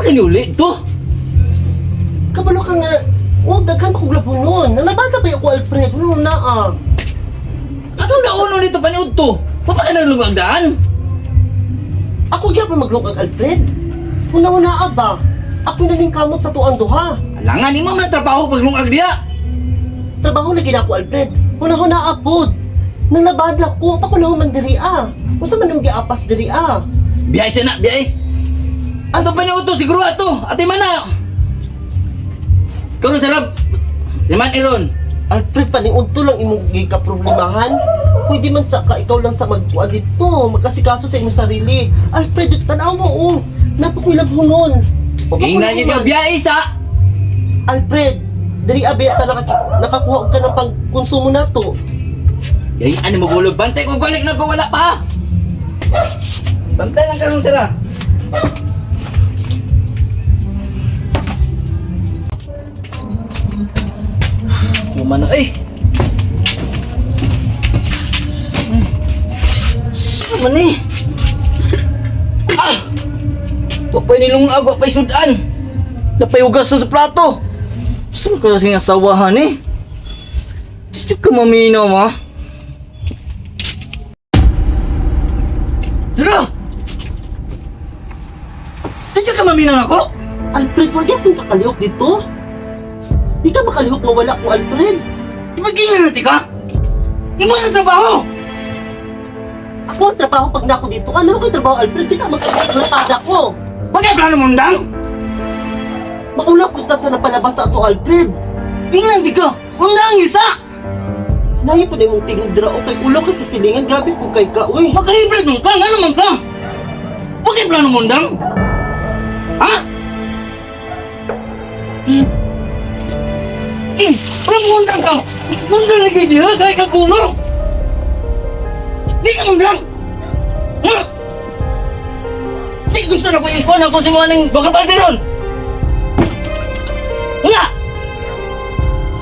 Pa kaniuli to. Kabalo ka nga, oh, daghan kong labunon. Nalabata pa ako, Alfred. Ano na ah. Atong kauno nito paniud to. Wa pa ka nalungag daan. Ako gyapon maglungag, Alfred. Una-una ba? Ako na ning kamot sa tuang duha. Alangan imo man ang trabaho paglungag diha. Trabaho lagi na ako, Alfred. Una-una apod. Nalabada ko, pa ko na human diri ah. Unsa man ang giapas diri ah. Biyay siya na, biyay. Ato paniud to siguro ato. Ate man na. Karon sarap. Liman iron. Alfred, paniudto lang imong gikaproblemahan. Pwede man sa ka, ikaw lang sa magkuha dito. Magkasikaso sa imong sarili. Alfred, tanaw mo, oh. Napakoy labhunon. O, pakoy Ingnan gid ka labhunon. biyay sa. Alfred, diri abi ta nakakuha og ka ng pangkonsumo nato. Yay, ano mo gulo? Bantay ko balik na ko wala pa. Bantay lang karon sira. Kumano eh. Sama ni. Ah! Wapay nilungag, wapay sudan. Napay hugasan sa plato. Saan ka kasing asawahan eh? Tsitsik ka maminaw mo. Sira! Di ka maminaw ako? Alfred, wala gyapon ka kalihok dito. Di ka makalihok nga wala ko, Alfred. Maging na ka? Imo na trabaho! Ako ang trabaho pag nako dito. Ano ko yung trabaho, Alfred? Kita maglapada ko. Bagay plano mundang? Maulaw punta sa napalabas sa ato, Alfred. Tingnan di ka! Undang isa! Layo po na imong tingog dira o kay ulaw ka sa silingan. Grabe po kay ka, uy. Magka-hybrid mo ka! Nga naman ka! Bakit plano mundang? Ha? Alfred, Eh, walang mundang ka! Mundang lagi diha! Kaya ka gulo! Di ka mundang! Ha? Di gusto na ko ikuan ako si mga ning bagabalderon! Nga!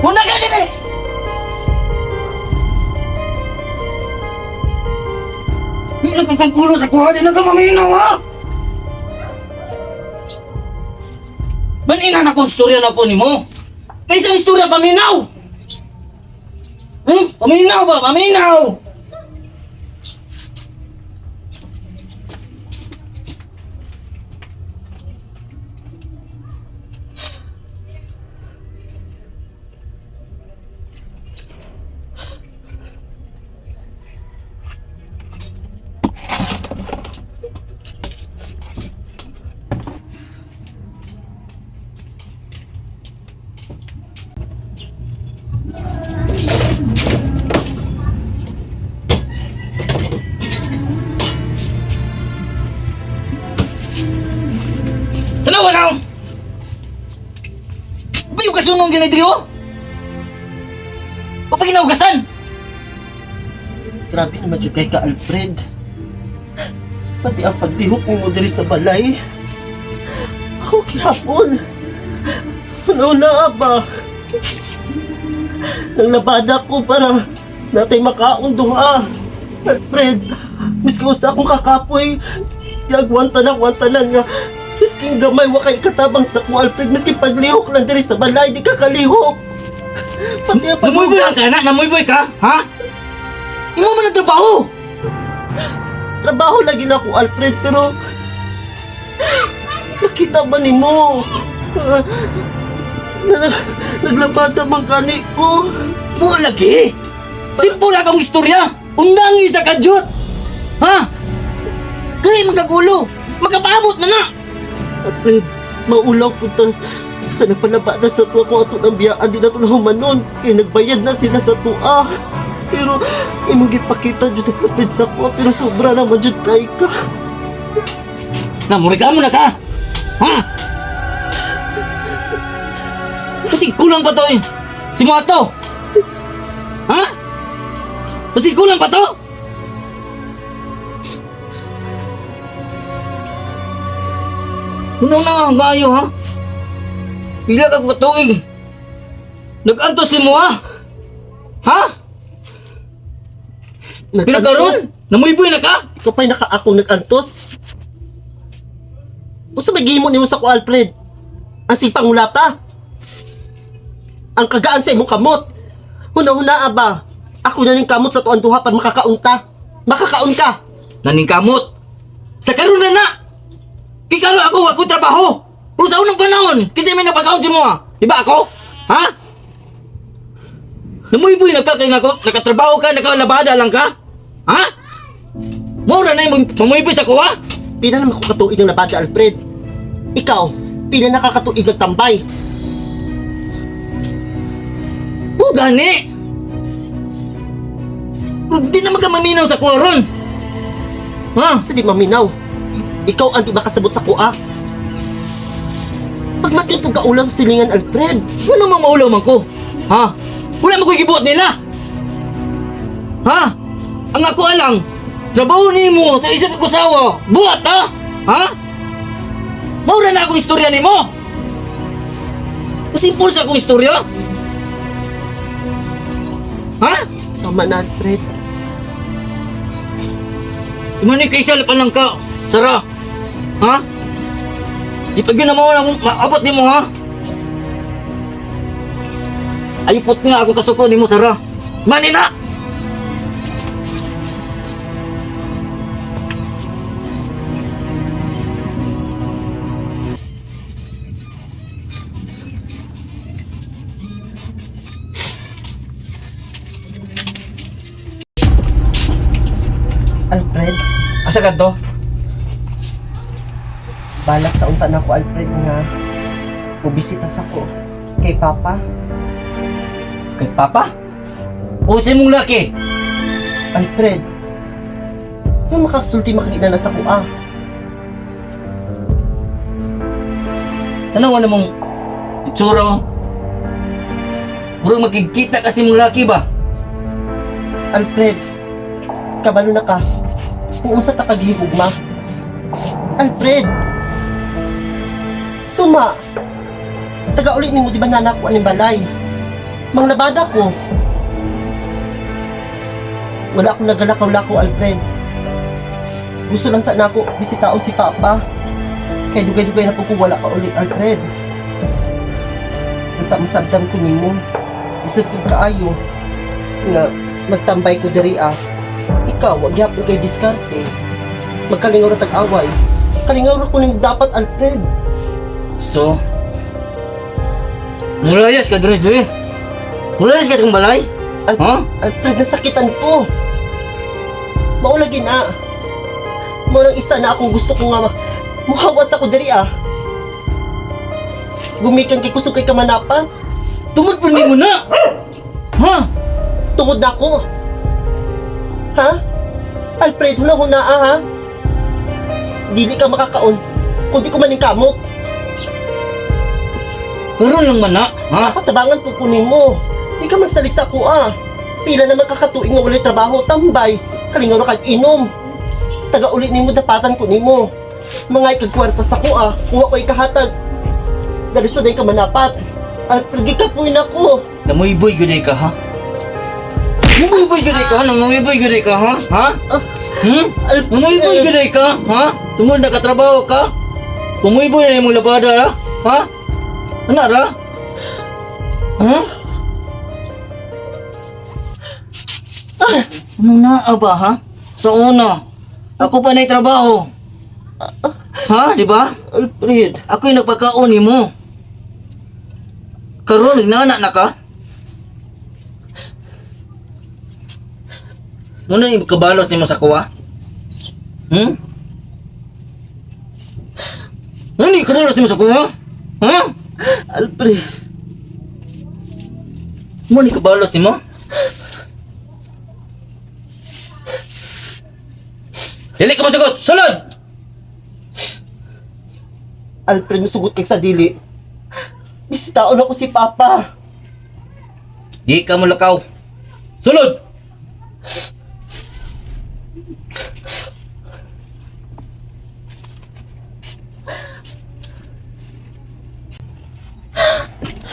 Mundang ka dili! Di na kang kulo sa kuha, di na ka maminaw ha! Banina na ko ang istorya na ko nimo. Kaysa ang istorya paminaw. Paminaw ba? Paminaw. Tanawa na. Bayo kasunong ginay diri oh. O pag ginaugasan. Grabe naman jud kay ka, Alfred. Pati ang paglihok mo diri sa balay. Ako gihapon. Ano na ba? Nang labada ko para natay makaon duha. Alfred, miski usa akong kakapoy. Yagwanta na, wanta na nga. Miski gamay wa kay katabang sa ko, Alfred. Miski paglihok lang diri sa balay, di ka kalihok. Pati ang Namuyboy paghugas. ka na, namuyboy ka, ha? Imo man ang trabaho. Trabaho lagi na ako, Alfred, pero nakita ba ni mo? Ah, na, naglabada man gani ko. Mo lagi. Simple lang akong istorya. Undang isa ka jud. Ha? Kay magkagulo. Magkapaabot man na. Alfred, maulaw po ta. Sa napalaba na sa tuwa ko ato ng biyaan, di na ito nahumanon. Kaya nagbayad na sila sa tuwa. Pero, imong gipakita jud Alfred sa kuha, pero sobra naman jud kay ka. Na, mo na ka. Ha? Kasi kulang pa to eh. Si Moato. Ha? Kasi kulang pa to? Ano na ang kayo ha? Pila ka katuig. Nag-antos si mo ha? Ha? Pero karon, namuyboy na ka? Ikaw pa'y naka-akong nag-antos. Usa may gihimo nimo sa ko, Alfred? Ang sipangulata. Ang kagaan sa imong kamot. Huna-huna ba? Ako na ning kamot sa tuan duha para makakaunta. Makakaun ka. Naningkamot. Sa karon na na. Kay karon ako ako trabaho. Pero sa unang panahon, kinsa may napakaon sa mo ha? Di ba ako? Ha? Namuyboy na ka kay nako, nakatrabaho ka, nakalabada lang ka? Ha? Mura na yung mamuyboy sa kuha? Pila naman ko katuig ng labada, Alfred. Ikaw, pila nakakatuig ng tambay. O gani. Di naman ka maminaw sa kuha ron. Ha? Sa di maminaw. Ikaw ang di makasabot sa kuha. Pagmatipog ka ulaw sa silingan, Alfred. Wala mang maulaw man ko. Ha? Wala man ko gibuhat nila. Ha? Ang ako alang, trabaho nimo sa isip ko sawa. Buhat ha? Ha? Maura na akong istorya nimo. Simple sa akong istorya. Ha? Tama na, Alfred. Imani kaysa pa lang ka, Sara. Ha? Di pa gyud na mao akong maabot nimo ha. Ayupot nga ako kasuko nimo Sara. Mani na. Alfred, Asa ka to? balak sa unta na ako, Alfred, nga mubisita sa ko kay Papa. Kay Papa? O sa imong laki? Alfred, yung makasulti makikita na sa kuha. Tanawa na mong itsura oh. Murag makikita kasi mong laki ba? Alfred, kabalo na ka. Kung unsa ta kagihigugma. Alfred! Suma! Taga-ulit nimo di ba nanako aning balay? Manglabada ko. Wala akong nagalakaw-lakaw, Alfred. Gusto lang sana ako bisitaon si Papa. Kay dugay-dugay na po ko wala ka ulit, Alfred. Unta masabdan ko nimo. Isip ko kaayo nga magtambay ko diri ah. Ikaw, wag gyapon kay diskarte. Magkalingaw ra tag-away. Kalingaw ra ko nimo dapat, Alfred. So, mulayas ka diri diri. Mulayas ka kong balay? Ha? Alfred, nasakitan ko. Maulagi na. Maurang isa na akong gusto ko nga muhawas ako diri ah. Gumikan kay kusog kay kamanapan. Tungod po nimo na. Ha? Tungod na ako. Ha? Alfred, huna-huna ah, ha? Dili ka makakaon. Kundi ko maning kamot. Karon lang man na, ha? Patabangan po kunin mo. Di ka magsalig sa ako ah. Pila naman kakatuig nga walay trabaho, tambay. Kalingaw na kag inom. Taga-uli nimo dapatan ko nimo. Mga ikagkwarta sa ko ah. Kuha ko ikahatag. Dalisod ay ka manapat. Alfred, gikapuin ako. Namuyboy gyud ka ha? Namuyboy gyud ka ha? Namuyboy gyud ka ha? Ha? Hmm? Alfred. Namuyboy gyud ka ha? Tungod nakatrabaho ka? Pumuyboy na imong labada ra? Ha? Ana ra? Ha? Ano na aba ha? Sa una, ako pa na'y trabaho. Ha, di ba? Alfred. Ako yung nagpagkaon nimo. Karon nagnana na ka? Muna yung kabalos nimo sa kuwa? Ano yung kabalos nimo sa kuwa? Ha? Alfred. Muna yung kabalos nimo? Dili ka masagot! Sulod! Alfred, musugot kay sa dili. Bisitaon ako si Papa. Di ka mulakaw. Sulod!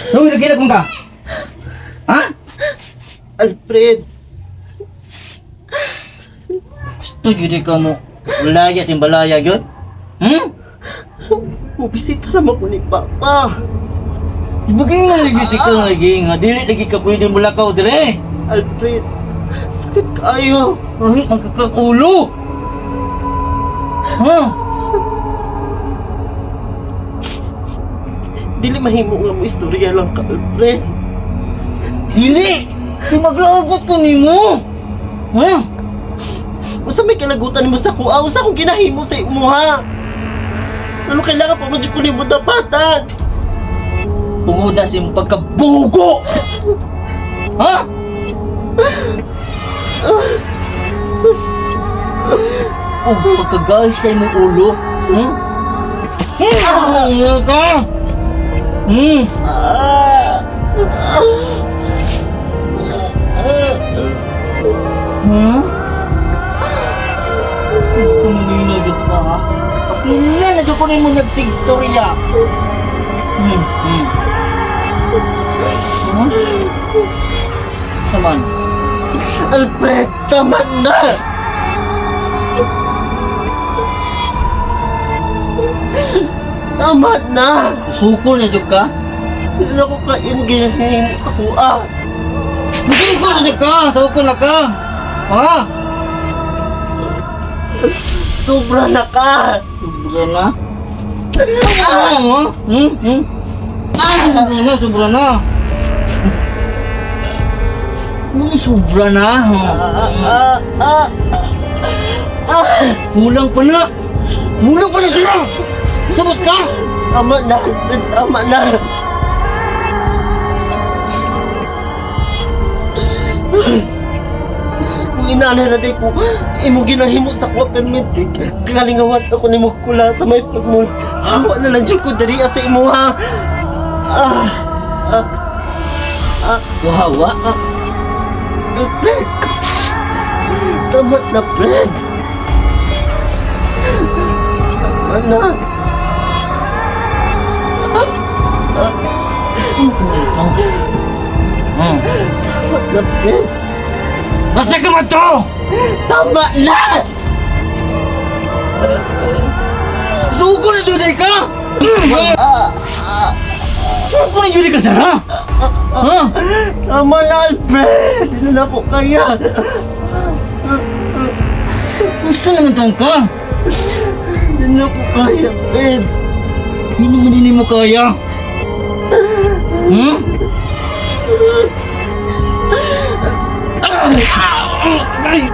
Luwi, lagi na ka. Ha? Alfred. Gusto yun ka mo. Balaya, simbalaya yun. Mubisita naman ko ni Papa. Bagay nga lagi ka lagi nga dili lagi ka pwede mulakaw dire. Alfred, sakit kayo. Ay, ang kakakulo. Ha? Dili mahimo nga mo istorya lang ka, Alfred. Dili. Di maglagot ko nimo. Ha? Usa may kalagutan nimo sa kuha, usa akong ginahimo sa imuha. Ano kailangan pa mo jud ko nimo dapatan? Tungod na sa imong pagkabugo. Ha? O pagkagay sa imong ulo. Hmm? Ah, ka. Ah! Ha? Tumunino dito ka ha? Kapilan na dyan ko rin mo nagsigstorya. Ha? Saman. Alfred, tama na! Tama na! Suko na dyan ka? Hindi na ko kaya mo ginahimo sa kuha. Suko na dyan ka! Suko na ka! Ha? Sobra na ka! Sobra na? Ah! Hmm? Hmm? Ah! Sobra na, sobra na! Ano ni sobra na? Ah, ah, ah, ah. Kulang pa na! Kulang pa na sila! Sagot ka! Tama na, Alfred, tama na! Kung inanay na day ko, imong ginahimo sa kuha permente, kalingawan ako ni mo kulata may pagmul. Hawa na lang jud ko diri sa imuha. Ah, ah, Wawa! Alfred! Tama na, Fred! Tama na! Gusto mo kumulto? Tama na, Fred! Basta ka man to! Tama na! Suko na juday ka! Suko na juday ka, Sarah! Ha? Tama na, Alfred! Hindi na ako kaya! Gusto naman tong ka! Hindi na ako kaya, Fred! Hindi naman din mo kaya. Hmm? Ay!